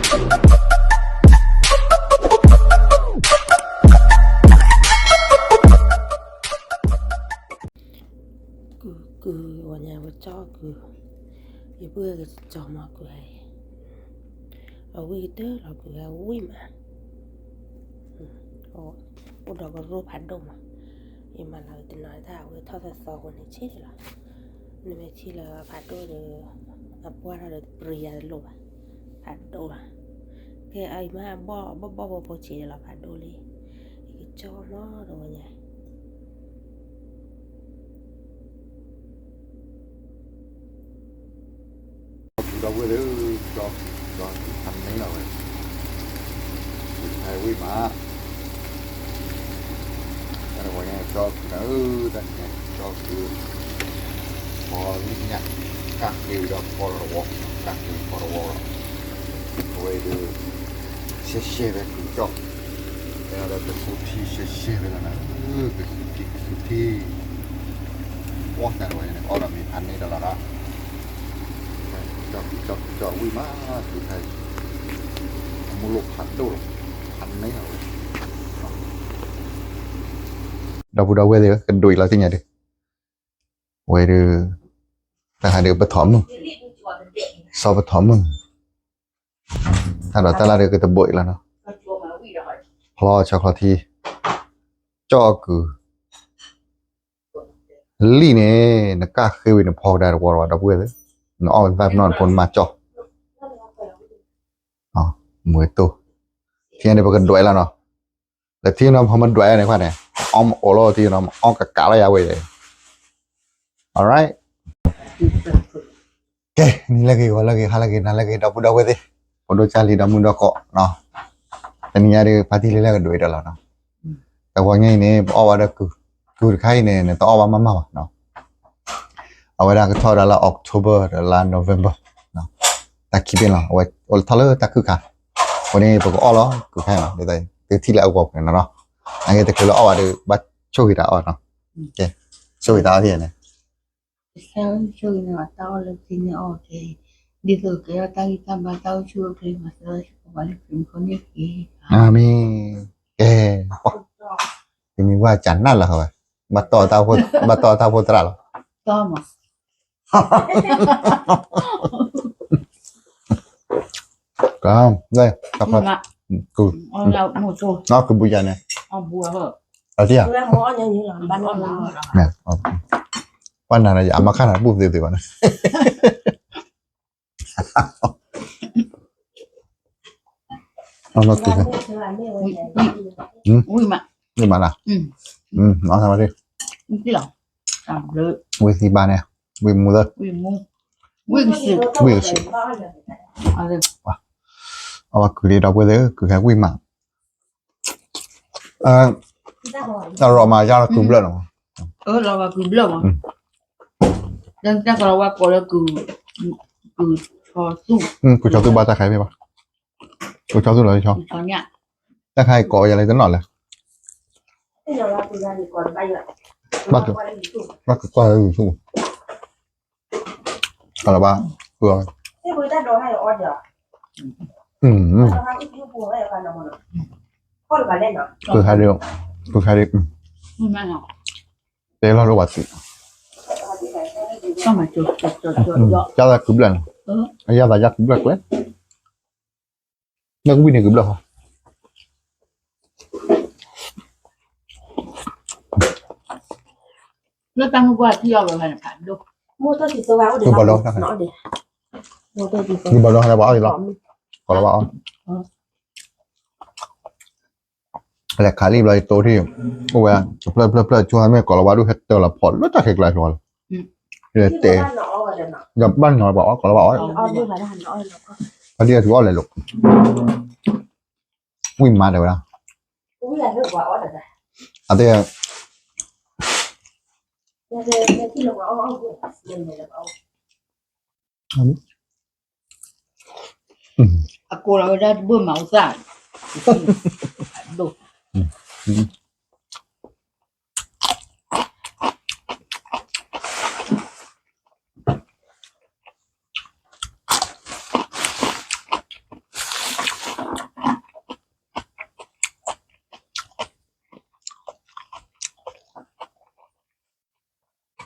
ကုၢ် ကုၢ် ဝဲညါဝဲကၠီကုၢ်, ယပုၢ်ကစီၤမီၤကုၢ်ဟဲအံၤ, အဝံၣ်ကတၢၢ်လီၤကုၢ်ဟဲဝံၣ်မး, အိၣ်ဒီးကရိဖးဒိၣ်မး, ယမၤလီၤတနီၤတၢ်အဝဲထီၣ်သီသီအဃိန့ၣ်ဆ့ၣ်လီၤ, နမ့ၢ်ဆ့ၣ်လၢဖးဒိၣ်ဒီး အပှၢ်ထီၣ်ဒီးတပျံၤယၤတလိၣ်ဘၣ်, ဖးဒိၣ်လီၤ, ကဲအံၤမ့ၢ်အဘီၣ်ဘီၣ်ဘီၣ်ဖိဆံးလီၤဖးဒိၣ်လံ, ယကကၠီမီၤဒီးဝဲညါ ဒီပုၢ်ဒီဝဲၢ်သ့ၣ်, ကၠီကုၢ် ကၠီကုၢ်ဖးန့ၢ်လီၤဝဲ, ကုၢ်ဟဲဝံၣ်မး, တၢ်တဝီညါကၠီကုၢ်နၤဧၢ, တၢ်န့ၣ်ကၠီကုၢ်, ပီလံညၣ်, ကၢ်ဃ့ဝံၤဒီးဖီလီၤတဝီ, ကၢ်ဃ့ဖီတဝီလီၤ, အဝဲအံၤဒီး ရှဲရှဲဖဲကုၢ်ကၠီ, ဖဲဒီးကသူထံရှဲရှဲဖဲလီၤနၤ, ကသူထံ ကသူထံ, ပီၣ်တၢ်တဝီညါန့ၣ် အီၣ်ဒီးမ့ၤဖးန့ၢ်တၢ်လီၤဒီး ကၠီကုၢ် ကၠီကုၢ် ကၠီဝံၣ်မး, ကုၢ်ခါအံၤ အမူလိၣ်ဖးဒိၣ်လီၤ, ဖးန့ၢ်လီၤဝဲ, ဒီပုၢ်ဒီဝဲၢ်သ့ၣ်ဧၢ, ကဒိးအံၤလီၤသ့ၣ်ညါဒီး, ဝဲဒီး တၢ်ခါဒီးပထီၣ်မုၢ်, စီၤပထီၣ်မုၢ်, တၢ်ဒီးတၢ်လၢ်ဒီးကတဘိးအံၤလီၤနီၤ, ဖျီဆီချီထံ, ကၠီကုၢ် လံၣ်န့ၣ် နကၢ်ဃ့ဝံၤနဖီကဒါတဝီတဝီ ဒီပုၢ်ဝဲၢ်သ့ၣ်, နအီၣ်ဝဲသၣ်ပနီၣ်နဖိနမၤကၠီ, မူတိၢ်, ထံန့ၣ်ပကဒွဲးလီၤနီၤ, လၢထံနီၤဖီမဒွဲးန့ၣ်ခွါန့ၣ်, အီၣ်မ့ၢ်အိၣ်လီၤထံနီၤ အီၣ်ကကးလီၤယၤဝဲအံၤ, alright. ကဲ နံၤလၢဂ့ၤ ဂီၤလၢဂ့ၤ ဟါလၢဂ့ၤ နၤလၢဂ့ၤ ဒီပုၢ်ဒီဝဲၢ်သ့ၣ်, ဖိဒိၣ်ကၢ်လံၤဒီမုၢ်ဒီကိး, တနံၤညါဒီး ဖါတံၢ်လံလၢကဒွဲးဒီးလီၤနီၤ, တဂီၤညါအံၤန့ၣ် ပအီၣ်ဘၣ်ဒီးကုၢ်, ကုၢ်တခါအံၤန့ၣ် နတအီၣ်ဘၣ်မးမးဘၣ်နီၤ, အဝဲဒၣ်ကထီၣ်ဝဲဒၣ်လၢ October ဒီးလါ November, တၢ်ခံဘ့ၣ်လီၤ, အဝဲအိၣ်လၢထီၣ်လၢတၢ်ခုၣ်ခါ, အဃိန့ၣ် ပကအီၣ်လီၤကုၢ်ခါအံၤနီၤ, သုထံၣ်လၢအဂီၤပူၤန့ၣ်နီၤ, အဂ့ၢ်တချုးလၢအီၣ်ဘၣ်ဒီး ဘၣ်ဆိၣ်ဂ့ၤတၢ်အီၣ်နီၤ, ကဲ, ဆိၣ်ဂ့ၤတၢ်အီၣ်ထံၣ်န့ၣ် ဆိၣ်ဂ့ၤန့ၣ် တၢ်အီၣ်လၢထံန့ၣ်အီၣ်ကဲ, ဒ်သိးကဲထီၣ်တၢ်ဂံၢ်တၢ်ဘါ တၢ်အိၣ်ဆူၣ်အိၣ်ချ့မၤစၢၤ ပှၤလၢခရံာ်မုၣ်ခိၣ်န့ၣ်တက့ၢ်. အၤမ့ၣ်. ကဲ, ပှၤ, တမံၤဝဲကနၣ်လၢၤဝဲ, ဘၣ်တီၢ်တၢ်ဖိ, ဘၣ်တီၢ်တၢ်ဖိသရၣ်လီၤ. တီၢ်မး. က, လၢ, ကုၢ်, ကုၢ်ဘုယၤန့ၣ်, အတံၢ်ဧါ, ပှၤနၤန့ၣ် ယအမါခါနၤဘူၣ်သ့သ့ဘၣ်န့ၣ် ဝံၣ်မး, ဝံၣ်မးလၢ, ဝံၣ်သံဘၣ်န့ၣ်, ဝံၣ်မူသၢ, ဝံၣ်ကစၢၢ်, အဝဲကုၢ်ဒံးဒီပုၢ်ဝဲၢ်သ့ၣ် ကုၢ်ဟဲဝံၣ်မး, တၢ်ရီမး ယါလီၤကုၢ်ဘျၢၣ်နီၤ, လီၤကုၢ်ဘျၢၣ်မး, တၢ်ကလီၤဝါကိးလၢ ကုၢ်, ကုၢ်ဆီသူၣ်ဘၣ်တၢ်ခါမ့ၢ်ဘၣ်, ကုၢ်ဆီသူၣ်လီၤ, တၢ်ခါအံၤကိးယၤလၢတနီၤလဲၣ်, ဘၣ်ကကွၢ်လၢ YouTube ကလီၤဘၣ်, ကုၢ်, ကုၢ်ဟဲဒံး, တဲလီၤဒိၣ်ဝဲသ့, ယါသးကုၢ်ဘျၢၣ်န့ၣ်, ယါသးယါကုၢ်ဘျၢၣ်ကွဲး, လၢကဝံၣ်န့ၣ်ကုၢ်ဘျၢၣ်ဃီ လၢတၢ်မုၢ်ပှၢ်ထံအီၤဝဲဖဲန့ၣ်ဖးဒိၣ်, မ့ၢ်ဘၣ်ဒီး, မ့ၢ်ဘၣ်ဒီးဟဲဘၣ်အီၣ်လီၤ, ကိးလီၤဘၣ်အီၣ်, လဲၤခးလံဘျီယတိၢ်ထံၣ်, အိၣ်ဝဲ, တဖျၢၣ်ဖျၢၣ်ဖျၢၣ်ဆိမ့ၢ်ကိးလီၤဘၣ်ဒိၣ်ဟဲတၢၣ်လီၤဖီၣ်လၢတၢ်ခဲကျါဆိလီၤ, တဲ, ယဘၣ်နီၤဘၣ်အီၣ်ကိးလီၤဘၣ်အီၣ်, ဒ်အထူအီၣ်လဲၤလိာ် ဝံၣ်မးတဲဝဲဒၣ်, အတဲ, အကိးလီၤဝဲဒၣ်တဘၣ်မၤအိၣ်သၣ်, ဒိၣ်,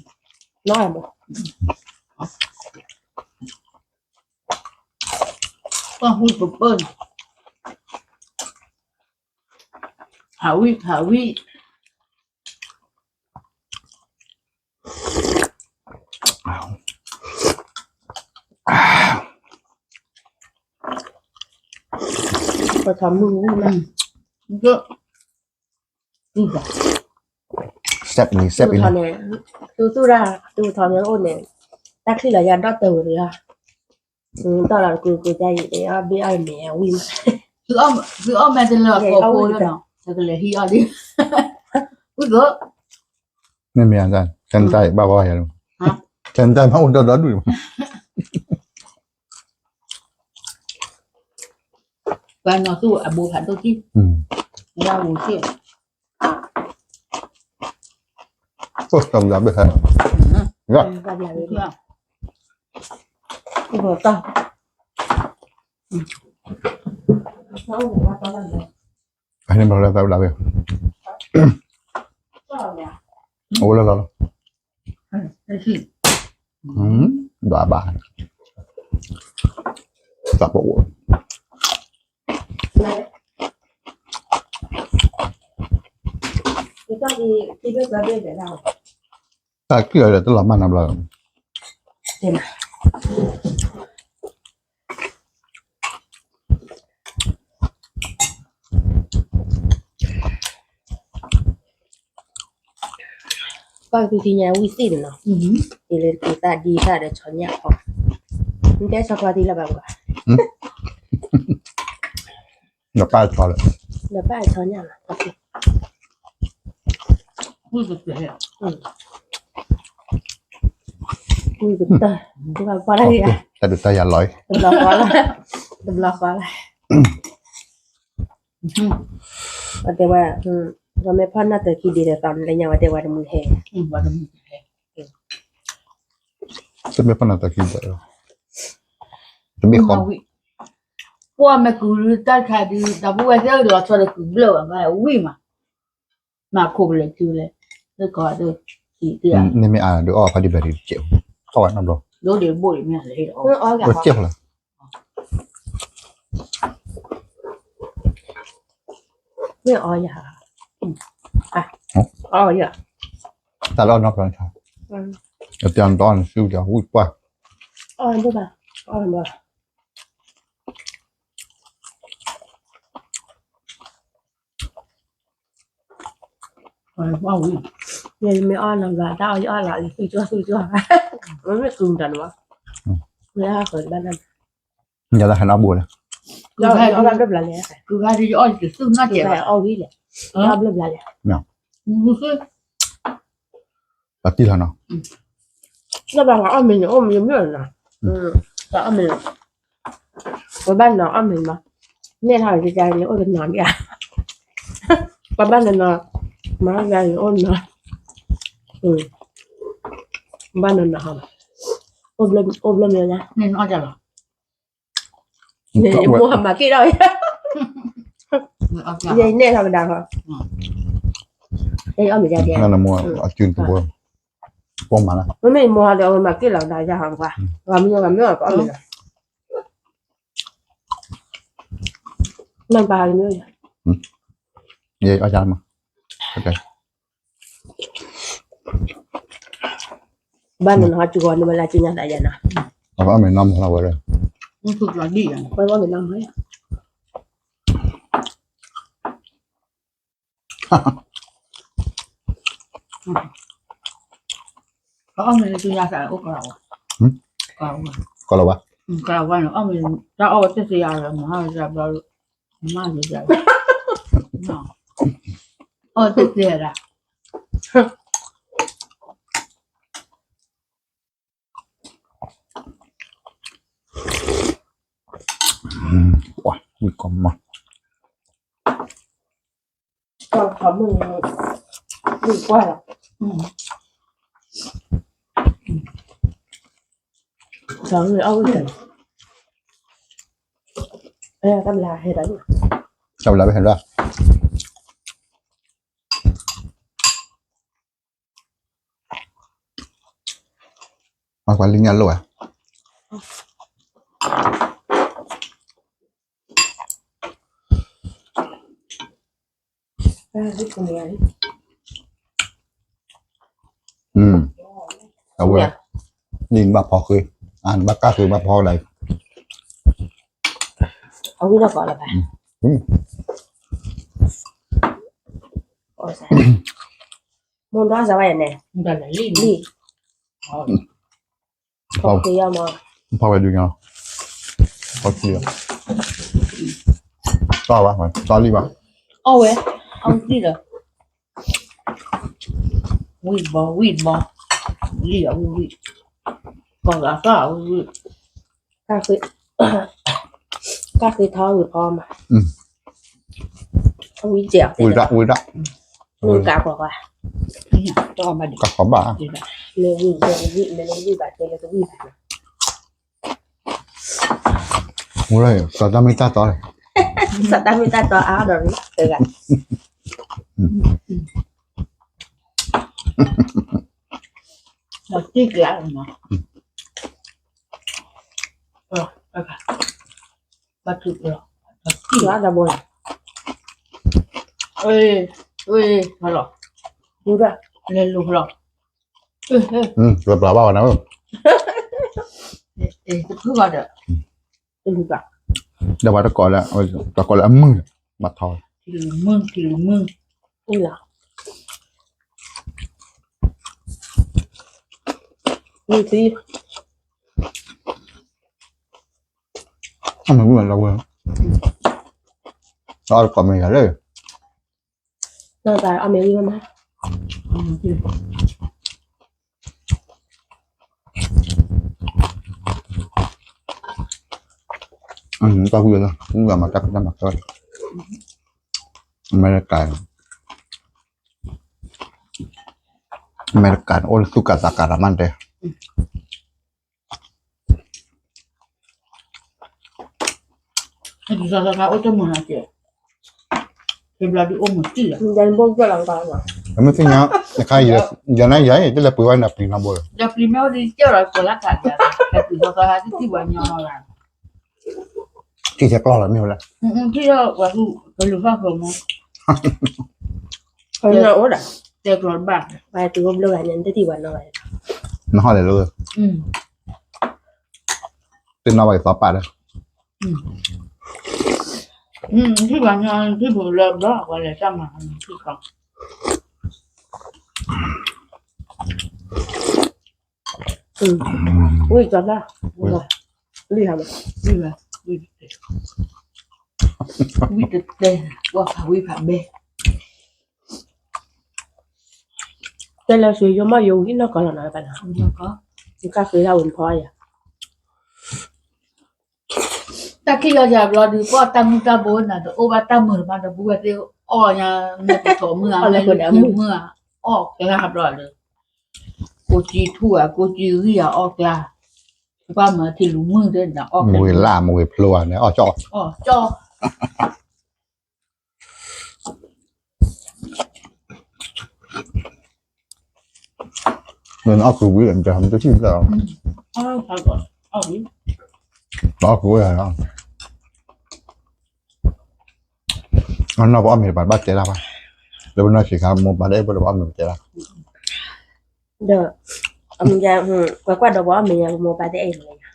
နီၢ်မး, ပှၢ်ဟူပပၢၢ်န့ၣ်, ဖးဝံၣ်ဖးဝံၣ်, ပထမုၢ်ဝံၣ်လၢ, စဲးနံၤစဲးနံၤ, သူသူၣ်ဒၣ် သူထီၣ်မ့ၢ်အိၣ်န့ၣ်, တၢ်ချံၣ်လီၤယၤဒီၣ်တၢ်ဝဲတဂၤ, တီၢ်လီၤတကူကူကါအံၤ အဘ့ၣ်အီၣ်မ့ၤအဝံၣ်မး, သုအီၣ်မဲတလၢအကိးဖိလီၤနီၤ, တကလဲၤဟံးအီၣ်ဒံး, ဝံၣ်သိး, မ့ၢ်မ့ၢ်, ကၠၢ်တၢ်ဘၣ်ဝဲယၤ, ကၠၢ်တၢ်မ့ၢ်အိၣ်ဒီးဒီဒူၣ် ပှၤနီၤသူၣ်အဘိဖးဒိၣ်ကံၢ်, ဝဲဒၣ်ဝူကံၢ်, အိၣ်တဘျီဘ့ၣ်ဟဲ, တဘျီဘ့ၣ်, အန့ၣ်ဘျီလၢတဘျီဘ့ၣ်, အိၣ်လၢလီၤလီၤ, ဘၣ်ဘၣ်, သးပအိၣ် တၢ်ကံၢ်အီၤဒီးတလီၤမၢ်နီတဘျီ, ပှၤကသူထံညါဝံၣ်သ့ၣ်န့ၣ်နီၤ, ယလဲၤတက့ၤသၣ်ဒံသၣ်ဒီးဆီညၣ်ဖီ, နတဲဆီဖီသံလၢၤဘၣ်ပှၤ, နပၢ်ဆီလၢ, နပၢ်ဆီညၣ်လီၤ, ဝံၣ်ကတၢၢ်, တၢ်ဒုးတၢ်ယၤလီၤ, တဘျီဃီလီၤ, တဘျီဃီလီၤ, အတဲဝဲ, ပှၤမ့ၢ်ဖီၣ်နၢ်တၢ်ခံဒံးဒီး သးလၢညါဝဲတဲဝဲတမုၢ်ဟဲ, တမ့ၢ်ဖီၣ်နၢ်တၢ်ခံဒံး, တမ့ၢ်ဃီ, ပှၤမ့ၢ်ကုၢ်တၢ်တခါဒုး တၢ်ပုၢ်ဝဲၢ်သ့ၣ်လီၤဆီဒီးကုၢ်ဘျၢၣ်ဘၣ် ဝံၣ်မး, မၤခိၣ်ကလဲၤစုလဲၣ်, လၢကီးဒိၣ်, နမ့ၢ်အါဒီးအီၣ်ဖးဒံးဘၣ်ဒံးတစဲး, အီၣ်ဝဲနီတဘျီ, ဒိၣ်ဒံးဘိၣ်ဒံးမ့ၢ်လၢ, ကဲလီၤ, မ့ၢ်အီယၤ, အီယၤ, တၢ်လၢအီနီတဘျီန့ၣ်, အတၢ်တအီန့ၣ်စုဒီးဝံၣ်ပှၢ်, အီဘၣ်, အီဘၣ် ယမ့ၢ်အီၣ်နီၤဘၣ် တၢ်အီၣ်ယအီၣ်လီၤလံ သူၣ်ကၠီသူၣ်ကၠီ, မ့မ့ၢ်ကုၢ်မတၤန့ၣ်ဘၣ်, မ့ၢ်ဟးဃီၤတဘၣ်နၤ, ယသးဟဲနီၣ်ဘိလဲၣ်, အီၣ်ဘျၢဘျါလဲၣ်, အီၣ်ဝံၤလဲၣ်, အီၣ်ဘျၢဘျါလဲၣ်, ပတံၢ်လီၤနီၤ, လၢဘၣ်လၢအီၣ်မ့ၤန့ၣ် အိၣ်မ့ၤမ့ၢ်နီၤ, အီၣ်မ့ၤ, ပဘၣ်နီၤအီၣ်မ့ၤမး, နဲၣ်ထီၣ်ကကါန့ၣ် အိၣ်တနီၤဒံးဧါ, ပဘၣ်နီၤနီၤ, မၤကါန့ၣ်အိၣ်နီၤ, ဘၣ်နီၤနီၤဟီ, အိၣ်ဘျီမ့ၤညါ, မိၢ်မၤက့ၤဒီး, ယနဲၣ်ထီၣ်ကဒါဟီ, အီၣ်မ့ၤယါကဲ, မ့မ့ၢ်မိၢ်ဒီးအဝဲမၤက့ၤလီၤကဒါယါဟီကွၢ်, ဂၤမ့ၢ်ဂၤမ့ၢ်အီၣ်မ့ၤလီၤ, နပၢ်မ့ၢ်, ယအီၣ်ယါမး, ကဲ, ကဲ, ဘၣ်နနဟီစူဂီၤနမ့ၢ်လၢကညါသးယၤနီၤ, အမ့ၢ်နီၢ်မူလီၤဝဲလၢ, ဝဲဘၣ်မ့ၢ်နီၢ်မူလီၤ, အီၣ်မ့ၢ်လၢကညါသးအိၣ်ကလီၤဝဲ, ကလီၤဝဲ, တၢ်အီၣ်ဝဲသ့ၣ်သ့ၣ်ယၤလီၤ မၤဟါဝဲတဘျီ, မၤယၤ, အီၣ်သ့ၣ်သ့ၣ်ဒၣ် ဝံၣ်ကီမး, ဝံၣ်ကွၢ်လီၤ, တၢ်ဘျါဟဲဒၣ်, တၢ်ဘျါဟဲဒၣ် မၤကွၢ်လံညါလိၣ်ဧါ, အဝဲ, န့ၣ်ဘၣ်ဖီဃ့, အဘၣ်ကၢ်ဃ့ဘၣ်ဖီဒၣ်, အဝံၣ်ဒီးကီးလၢၤဘၣ်, မိၢ်ဒီးစးဝါယၤန့ၣ်, လံ, ဖီဃ့ယၤမး, ဖီဝဲဒုညါ, ဖီဃ့, တီၢ်ဘၣ်, တီၢ်လံဘၣ်, အီၣ်ဝဲ, အီၣ်ဝံၣ်လီၤ, ဝံၣ်တဘီ, ဝံၣ်တဘီ, လံအဝံၣ်ဝံၣ်, ကီးဂၤကီးဝံၣ်ဝံၣ်, ကၢ်ဃ့ထီၣ်ဝံၣ်ဖီမး, ဝံၣ်တ့ၢ်, ဝံၣ်ဒၣ်, ဝံၣ်ဒၣ်, ဝံၣ်ကးကီးဘၣ်, ကးကီးဘၣ်, မ့ၢ်ဝံၣ်ဘၣ်တဲလၢကဝံၣ်ဘၣ်, စီၤတၢ်မ့ၢ်တၢ်တီ, စီၤတၢ်မ့ၢ်တၢ်တီအါဒီး, ဒီးတံၢ်ကျါလီၤနီၤ, ဘၣ်ထုးလီၤ, တံၢ်ကျါတဘိလီၤ, အ့, အ့, ဟလီၤ, လဲၤလိၤဟလီၤ, ပျၢ်ပျၢ်ဘၣ်ဝဲနၤ, တဖုဘၣ်ဒီး, ဒီးပှၤတကိးလၢ, တကိးလၢအမုၢ်, ဘၣ်ထီ, ထံလူၤမုၢ်, ထံလူၤမုၢ်, အိၣ်လီၤ, မုၢ်ထံ အမ့ၢ်ဝံၣ်လီၤဝဲ, အီၣ်တကိးမ့ၢ်ယၤလၢ, နီၢ်သးအီၣ်မ့ၢ်ဝံၣ်မး, တၢ်ဝံၣ်လီၤ, ဝံၣ်မၤတၢ်ဖံးတၢ်မၤကဲ, အမဲရကၤ, အမဲရကၤန့ၣ် အိၣ်လၢသူၣ်ကၤသးကၤတၢ်မးတဲ စီၤစီၤခါအိၣ်တမုာ်ဟဲက့ၤ, တဘျီဒုးအိၣ်မုာ်တံၢ်လီၤ, မ့ၢ်သ့ၣ်ညါ, တခါ, ယနါယၤအံၤ တလဲၤပှ့ၤဝဲနပျံၤနီတဘိလီၤ, ယပျံၤမ့ၢ်အိၣ်ဒ်ကၢ်လီၤ ကိးလၢကးယၤ, တပျံၤစီၤစီၤခါတထံၣ်ပှၤညီလီၤ, ထံၣ်ထဲကျီၢ်လီၤမ့ၢ်ဝဲလဲၣ်, ထံၣ်ထီၣ်ပှၤဟူး ကလူၤဖၣ်ဃီမး, အိၣ်ဒၣ်, တဲကျီၢ်ဘၣ်, ပှၤတူၢ်ဘျိဂၤန့ၣ် တထံၣ်ပှၤနီၢ်ဘၣ်, နဟီၣ်လဲၤလၢ, တနီၢ်ဘၣ်က့ၤသီပာ်ဒီး, ထံၣ်ပှၤညီ ထံၣ်ပှၤလၢဘျီ ပှၤလဲၤတၢ်မၤ ထံၣ်ခီ, ဝံၣ်ကီၤဘၣ်, ဝံၣ်ဟး, ဝံၣ်တတဲ, ဝံၣ်တတဲ, ဝံၣ်ဖးဝံၣ်ဖးဘဲ တဲလၢစူယိမီၢ်ယိဝံၤနီၢ်ကီၢ်လီၤနီၤ, ယကဃ့လၢဝံၤဖီယၤ, တၢ်ခံးလီၤယၤဘျီဒုး ပှၤတၢ်မုၢ်တၢ်ဘိနၤ တအိၣ်ဘၣ်တၢ်မုာ်တမး ဒီပုၢ်ဝဲၢ်သ့ၣ်အီၣ်ညါ မ့ၢ်ပထီၣ်မုၢ်ဧါ မ့ၢ်လၢမုၢ်ဧါ အီၣ်ကျါဘျီလၢ ကိးကံထူၣ်ဧါ ကိးကံဂံၢ်ဧါ အီၣ်ကျါ, ပှၤမၤထံလူၤမုၢ်သ့ၣ်နၤ အီၣ်ကျါ, မူၤဂ့ၤလၢ် မူၤဂ့ၤဖျိဧါန့ၣ် အီၣ်ကၠီ, အီၣ်ကၠီ နအီၣ်ကဝံၤ နတဟံၣ်ဘျီ, အီၣ်ကဝံၤ, အနီၢ်ပအီၣ်မ့ၤတပၤဘၣ်တဲတၢ်ဘၣ်, လၢပနီၢ်ဆံးခါမိၢ်ပၢ်တအဲၣ်ပှၤတပအီၣ်မ့ၤပတဲတၢ်, ဒီး အမ့ၢ် ကွၢ်ကွၢ်ဒီးပှၤအီၣ်မ့ၤညါ ပမိၢ်ပၢ်တအဲၣ်လီၤညါ,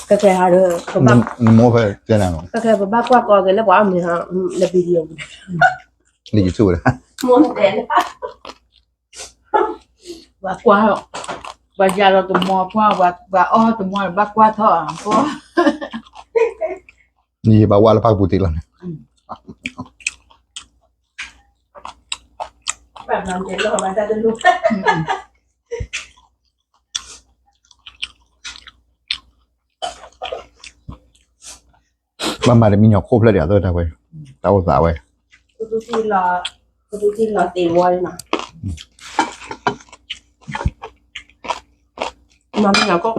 ကဲကဲဟးဒီး နမိၢ်ဖဲတဲနၤလီၤ, ကဲကဲ ပဘၣ်ကွၢ်ကီက့ၤလၢပှၤအီၣ်မ့ၤဟီ လၢ video ပူၤ လၢ YouTube ဝဲဒၣ်, မိၢ်တဲလၢ ပှၤကွၢ်, ပှၤယၤလီၤတမီၤကွၢ်, ပှၤအီၣ်တမီၤ ဘၣ်ကွၢ်ထီၣ်ကွၢ်, နယဘၣ်ဝဲလၢဖးကပူၤတ့ၢ်လီၤန့ၣ်, ဘၣ်ဘျီတဲလီၤဘၣ်တၢ်တလိၣ် ဘၣ်မၤတမံၤညီခိၣ်ဖျၢၣ်ဒံးအသိးတၢ်ဝဲ, တၢ်အိၣ်သးဝဲ, ကသူထံလီၤသ့ဝီလီၤ, မၤမ့ၢ်ညီခိၣ်,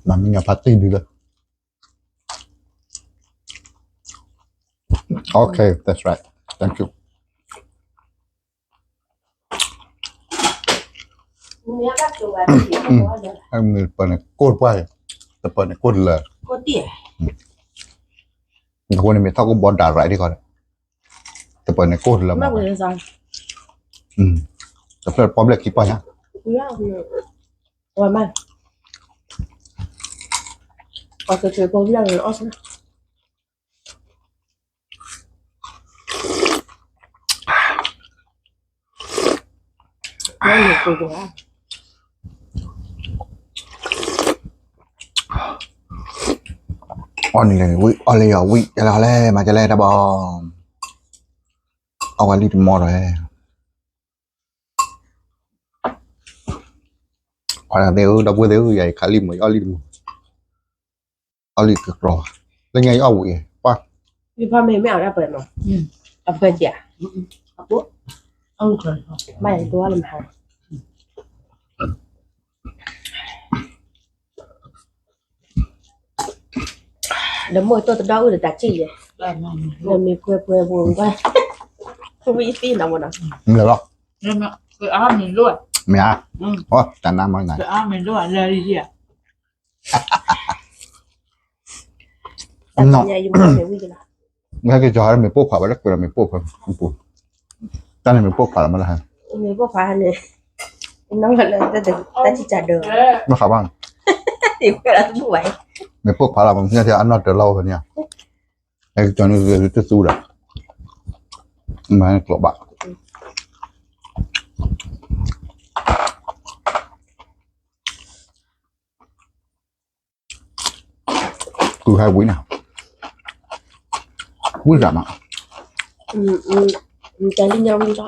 မၤမ့ၢ်ညီဖးတ့ၢ်ဒုလၢ, okay, that's right, thank you, တပၢၢ်န့ၣ်ကိၢ်တပှၢ်, တပၢၢ်န့ၣ်ကိၢ်တပှၢ်, အဃိန့ၣ်မ့ၢ်ထီၣ်ကိၢ်ဘီဒၣ်ရၤဒ်ဃီ, တပၢၢ်န့ၣ်ကိၢ်လၢမၤ, တဖျၢၣ်ပီဘျဲၣ်ခံပီညါ, ဝဲမး, ပှၤက့ၤက့ၤပီဘျဲၣ်န့ၣ်အီၣ် အီၣ်န့ၣ်လဲၣ်ဝံၣ် အီၣ်လၢယီၤဝံၣ် ယလီၤလဲၣ် မၤကလဲၣ်တၢ်ဘီ, အီၣ်ဝဲလံတမီၤဒီး, အီၣ်သ့ၣ်ဧၢ ဒီပုၢ်ဝဲၢ်သ့ၣ်ဧၢ ယၤယခးလံတမီၤ ယအီၣ်လံတမီၤ, အီၣ်လံကကြီ, လၢညါယအီၣ်ဝံၣ်အံၤ ပှၢ်, ယဖးမ့ၢ်မ့ၢ်အီၣ်ဒၣ်ပှဲၤမး, အပှဲၤကဲ, မ့ၢ်ယၤတဝါလၢမဟါ ဒီးမိၢ်တိၢ်တဒီအုၣ်ဒီးတၢ်စံၣ်ယဲ, ဒီးမ့ၢ်ပှဲၤပှဲၤပူၤကွၢ်, ဝံသံနီၤမနီၤ, မ့ၢ်လီၤ, မ့ၢ်ဧါ, အိ တၢ်နါမနီၤ, မ့ၢ်ကၠီၤမ့ၢ်ပိၢ်ဖးဝဲလၢကွဲးလီၤမ့ၢ်ပိၢ်ဖး, တၢ်န့ၣ်မ့ၢ်ပိၢ်ဖးလီၤမးလၢဟဲ, မ့ၢ်ပိၢ်ဖးန့ၣ်, နလၢတၢ်စံၣ်တၢ်ဒၢ, ဘၣ်ဃးဘၣ်, မ့ၢ်ပိၢ်ဖးလီၤ မ့ၢ်အနီၢ်တၢၤလီၤဝဲဖဲန့ၣ်, အဲကၠီၤန့ၣ်တသူဒီး, မၤကျိးဘၣ် ကုဟဲဝံၤန့ၣ်, ဝံၤစၢ်မး, တၢ်လံညါဝံၤလီၤ,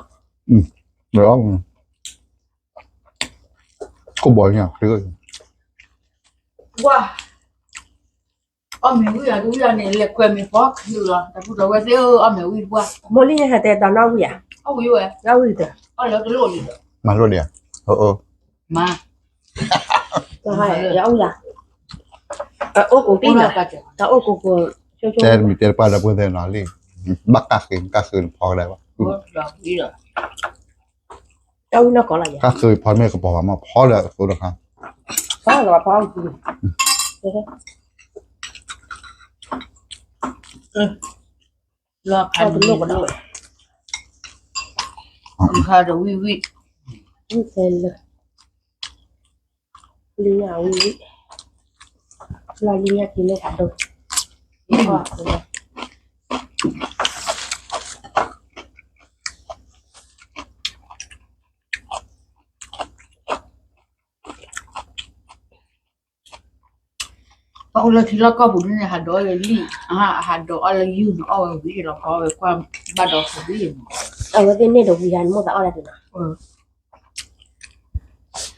ကိၢ်ဘီညါ, ဝါ, အီၣ်မ့ၤဝံၤအီၤတဝံၤအီၤန့ၣ် လဲၤခွဲးမ့ၤဖီချုးလီၤ, တၢ်ပုၢ်ဒီးဝဲသ့ၣ်ဧၢ အီၣ်မ့ၤဝံၤပှၢ်, မိၣ်လံဟဲတဲတၢ်နီၣ်ဝံၤဧါ, အီၣ်ဝံၤဝဲ, အီၣ်လၢတလိၣ်လံ, မၤလိၣ်ဒံးဧါ, မၤ ယအီၣ်ဝံၤဧါ, တၢ်အိၣ်ကိးပံၢ်နီၤ, တၢ်အိၣ်ကိးကိး, တဲတမံၤတဲတပှၢ်ဒီပုၢ်ဝဲၢ်နီၤလံ, ဘၣ်ကၣ်ဃ့ ကၣ်ဃ့ဖီကဒါဘၣ်, ကၣ်ဃ့ဖီမ့ၢ်ကပီၤဘၣ်မး ဖီလၢအသိတခါ, ဖီလၢဖီ, လီၤခါတလိၣ်ကဒီး, ခါတဝံၤဝံၤ, ဝံၤဖဲလၢ, လံညါဝံၤဝံၤ, လီၤလံညါက့ၤလၢဖးဒိၣ်, ပှၤအိၣ်လၢထံလီၢ်ကီၢ်ပူၤန့ၣ် ဟးဒိးအီၣ်လၢလံာ်, ဟးဒိးအီၣ်လၢယုၢ်န့ၣ် အီၣ်ဝဲဝံၤလီၤ ကီဝဲကွၢ်ဘၣ်ဒီးဝံၤ, အဝဲသ့ၣ်န့ၣ်ဒီးဝံၤဟါန့ၣ် မိၢ်သးအီၣ်ဒၣ်ဒုးနီ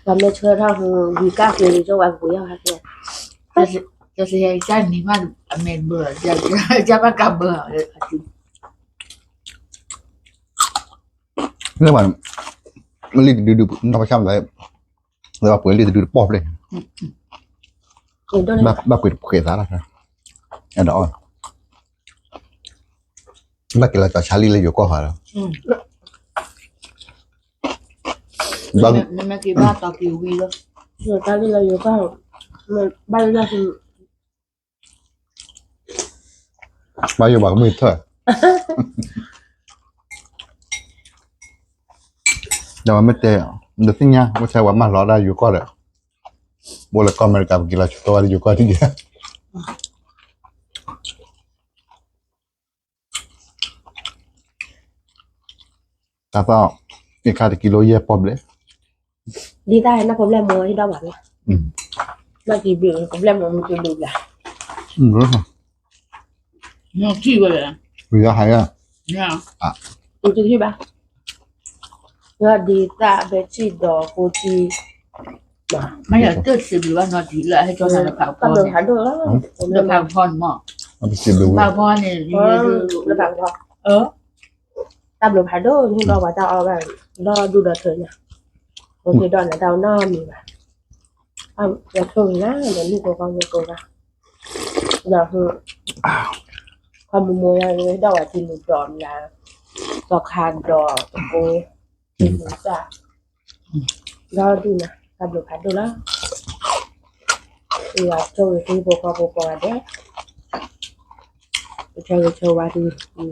ၤ, ပှၤမ့ၢ်ဆှၢထီၣ်ဝံၤကၣ်ဃ့လံ ကၠီဝဲကပူၤယီၤဟါက့ၤ, ကၠီစယၤကၢ်နံၤမး အမဲာ်ဘၢ, ကၢ်ဘၣ်ကၢ်ဘၢ, လၢ လံာ်တဒုဒု နီၢ်ပဆၣ်မလဲၣ်, လၢဘၣ်ပှ့ၤလံာ်တဒုတပီၢ်ဖျဲၣ်, ဘၣ်ပှ့ၤတပှ့ၤသးလီၤ, အဲၣ်ဒိးအီၣ်, ဘၣ်က့ၤလီၤကၠီၤဆါလံလၢယိၤကီၢ်ဃီလီၤ, နမ့ၢ်က့ၤဘၣ်တီၤက့ၤဝံၤလီၤ, တၢ်လၢယိၤကီၢ်, ဘၣ်လၢ ဘၣ်ယိၤဘၣ်ကမုၢ်ထၢၣ်, ဒီးဝဲမ့ၢ်တဲ, ဒီးသ့ၣ်ညါ မ့ၢ်ထဲဝဲမၤလီၤဒၣ်ယိၤကီၢ်ဒီး, ဘိလၢကီၢ်အမဲရကၤပက့ၤလီၤဆူသဝီလၢယိၤကီၢ်ဒ်ယဲ တၢ်သီၣ်, အ့ခါတကံလိယဲၢ်ပီၣ် ဘျဲၣ်, ဒ်တၢ်ဟဲနီၢ်ဖိဘျဲၣ်မိၢ်ဟ့ၣ်ဒီးဘၣ်လီၤ, နီၢ်ကံဘျုးဖိဘျဲၣ်မိၢ်မုၢ်ကဘျုးဘျါ, ထံၣ်ဝဲလဲၣ်, ယဟဲ, တထံၣ်ဘၣ်, ဒီးဒ်တၢ်ဘဲထံၣ်ဒီးဖိထံ မ့ၢ်ယတစံးဘျုးဘၣ်နီၤ ဒ်လၢဟဲကၠီနၤလၢဖးကဖီန့ၣ်မး, လၢဖးကဖီန့ၣ်, လၢဖးကဖီ, တၢ်ဘျုးဖးဒိၣ် နဟ့ၣ်ဒီးပှၤတၢ်အီၣ်ဘၣ်, ဒီဒူၣ်ဒီထၢညါ, အိၣ်က့ၤဒီးနတၢ်အိၣ်နီတမံၤဘၣ်, ယဆိၣ်ဂ့ၤနၤ ဒီးနဟံၣ်ဖိဃီဖိကိးဂၤ, ဒီး ခီမူမူယၤလၢဒၣ်ဝဲထံလူၤဒီးမလၤ, သီခါဒီးတကိး, ထံလူၤတၢ်, ဒီဒူၣ်နၤ တၢ်ဘျုးဖးဒိၣ်လီၤ, ယဆိၣ်ဂ့ၤဟံၣ်ဖိဃီဖိကိးဂၤဒဲး, ပဆၢဂ့ၤဆၢဝါသုလီၤ, ဒီး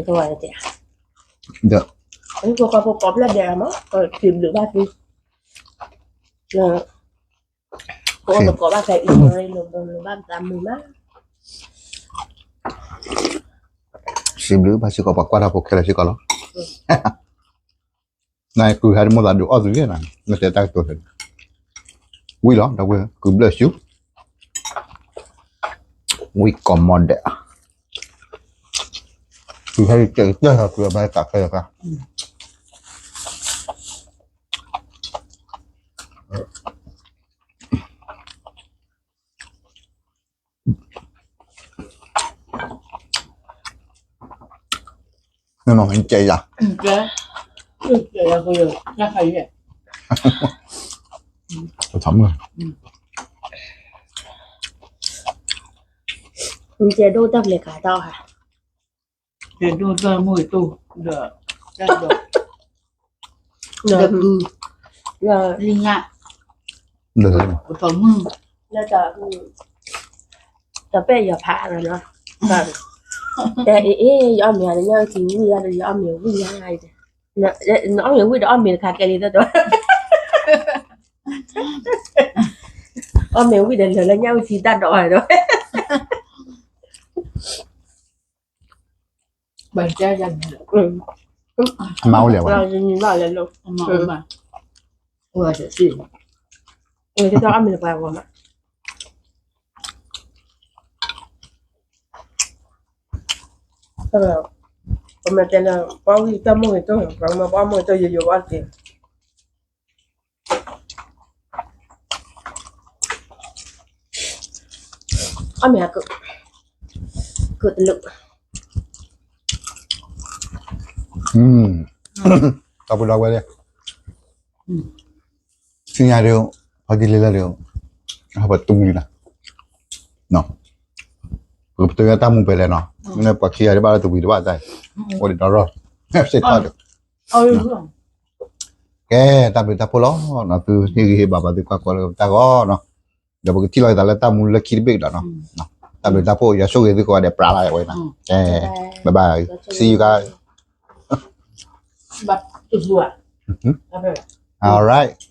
တဝဲတဲ, ဟံၣ်ဖိဃီဖိကိးဖျၢၣ်ဒဲးမး, စံးဘျုးဘၣ်သု, ပအိၣ်ပကိးဘၣ်ဖဲအံၤ လိၤလိၤဘၣ်ပသးမုာ်မး, စံးဘျုးဘၣ်စ့ၢ်ကီး ပှၤကွၢ်တၢ်ဖိခဲလၢာ်စ့ၢ်ကီးလီၤ, နကုၤဟဲတမိၣ်သးဒုးအီၣ်သုယဲၢ်နၤ နတဲတၢ်ကတိၤလဲၣ်, ဝံၤလီၤ ဒီပုၢ်ဝဲၢ် ကုၤဘျၢၣ်ဆူ ဝံၤကိးမီၤဒဲး, ကုၤဟဲကဲကတၢၢ် ကုၤအဘၣ်တၢ်ခဲလၢာ်ခါ နနီၢ်မ့ၢ်ကဲယၤ, ပထမုၣ်, နကဲဒိၣ်တၢ်ဖျဲးခါတၢ်အီၣ်ဟါ, ကဲဒိၣ်တၢ်မုၢ်တိၢ်, ဒီး, ဒီး, လံာ်ငါ, ပထမုၣ်, လၢတၢ်, တပဲာ်ယီၤဖးလီၤနီၤ, တဲအ့ၣ်အ့ၣ် ယအီၣ်မ့ၤဧါ နညၣ်အုၣ်ထံဝံၣ်ဧါ ဒီးယအီၣ်မ့ၤဝံၣ်ဧါ, နအီၣ်မ့ၤဝံၣ်ဒီးအီၣ်မ့ၤတခါကဲလံတၢ်တဝဲ, အီၣ်မ့ၤဝံၣ်ဒီးလၢာ်လၢညၣ်အုၣ်ထံတၢ်ဒိးဧါတဝဲ မၤအိၣ်လဲၣ်ဝဲ, မၤအိၣ်လဲၣ်, ပမ့ၢ်တဲလၢ ပှၤဝံၣ်တၢ်မိၢ်ဂ့ၤတိၢ် ပှၤမ့ၢ်ပှၤမိၢ်ဂ့ၤတိၢ်ယိယိဘၣ်က့ၤ အီၣ်မ့ၤအက, ကတလၢာ်, တၢ်ပူၤဒီးဝဲလဲၣ်, ဆူညါဒီး ဖီကံလ့လၢဒီး ဟးပတုၤလံလီၤ, ပကပတုၤလၢတၢ်မူပှဲၤလဲၣ်နီၤ, မ့ၢ်ပှၤခံဂၤဒံးဘၣ်လၢတဝံၤတဘၣ်တၢ်, အိၣ်ဒံးဒီးရီၣ်, စ့ၢ်ကီးဒီး ကဲ တၢ်ဘျုးတၢ်ဖှိၣ်လီၤ, သုဟ့ၣ်ဂံၢ်ဟ့ၣ်ဘါပှၤသုကွၢ်ကီလၢတၢ်ဂီၤနီၤ, ဒီးပကထံၣ်လိာ်သးလၢတၢ်မူလၢခံတဘ့ၣ်ကဒီးနီၤ, တၢ်ဘျုးတၢ်ဖှိၣ် ယွၤဆိၣ်ဂ့ၤသုကိးဂၤဒဲး ပြးလၢ်ဝဲနီၤ, ကဲ bye bye, see you guys, alright.